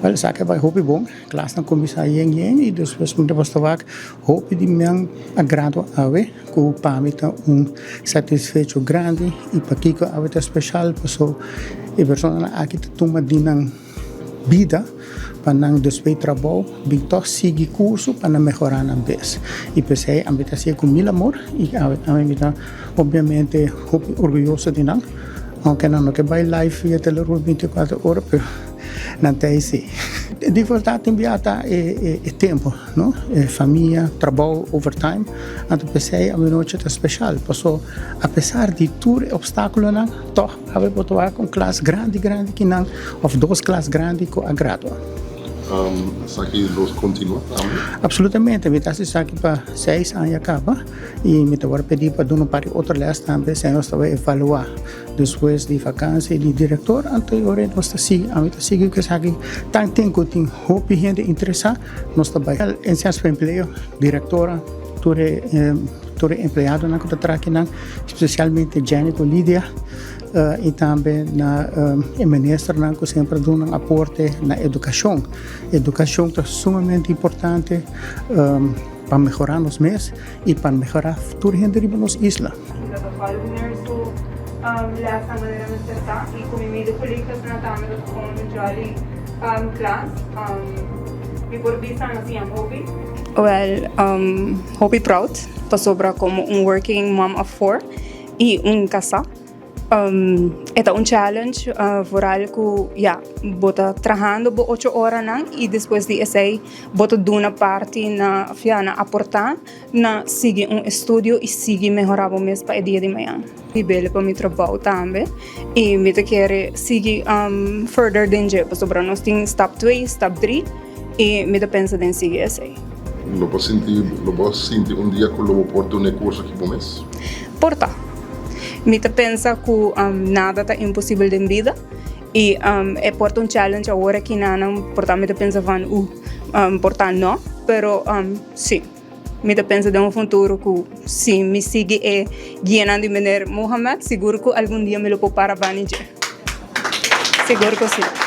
Wel, esaki a bai hopi bon. Klasnan kuminsá yen yen i despues mi ta basta wak hopi di nan a gradua awe ku pa mi ta un satisfecho grandi i pakiko awe ta speshal paso e personanan aki ta tuma di nan bida pa nan despues trabou bin tòg sigui kurso pa nan mehorá nan bes i p'esei ami ta hasié ku mil amor i awe tambe mi ta obviamente hopi orguyoso di nan aunke nan no ke bai live via Telerur 24 ora pero nan ta esei. E dificultad tin bia ta e tempo no, e famia, trabou, overtime, anto p'esei awenochi ta special paso apesar di tur e obstaculonan tog awe bo ta wak un klas grandi grandi kinan of dos klas grandi cu a gradua. Esaki lo continua tambe? Absolutamente, mi ta haci esaki pa seis aña caba y mi ta wor pedi pa duna un par di otro les tambe, esei nos ta evalua. Despues di vakansi di direktor anto e ora nos ta sigui, ami ta sigui ku esaki tan ten ku tin hopi hende interesá nos ta bai. Enseñansa pa Empleo, direktora, tur e tur e empleadonan ku ta traha akinan, spesialmente Jenny ku Lidia i tambe na e ministernan ku semper a duna un aporte na edukashon. Edukashon ta sumamente importante pa mehorá nos mes. I pa mehorá tur hende riba nos isla. Mi ta topa algun su lesnan manera mester ta i ku mi mede kolegasnan tambe ta topa un jolly klas. Mi por bisa nan siña hopi. Well, hopi proud pasobra komo un working mom of four i un kasá. E ta un challenge vooral ku ya bo ta trahando bo ocho oranan i despues di esei bo ta duna parti na of ya na aportá na sigui un estudio i sigui mehorá bo mes pa e dia di mañana. Mi bele pa mi trabou tambe i mi ta kere sigui further den dje pasobra nos tin stap twee, stap dri i mi ta pensa den sigui esei. Lo bo sinti lo bo sinti un dia ku lo bo por duna e kurso aki bo mes? Por ta. Mi ta pensa ku nada ta imposibel den bida i e por ta un challenge awor aki nanan por ta mi ta pensa van uh por ta no pero si mi ta pensa den un futuro ku si mi sigui e guianan di meneer Mohamed sigur ku algun dia mi lo por para bani dje sigur ku si.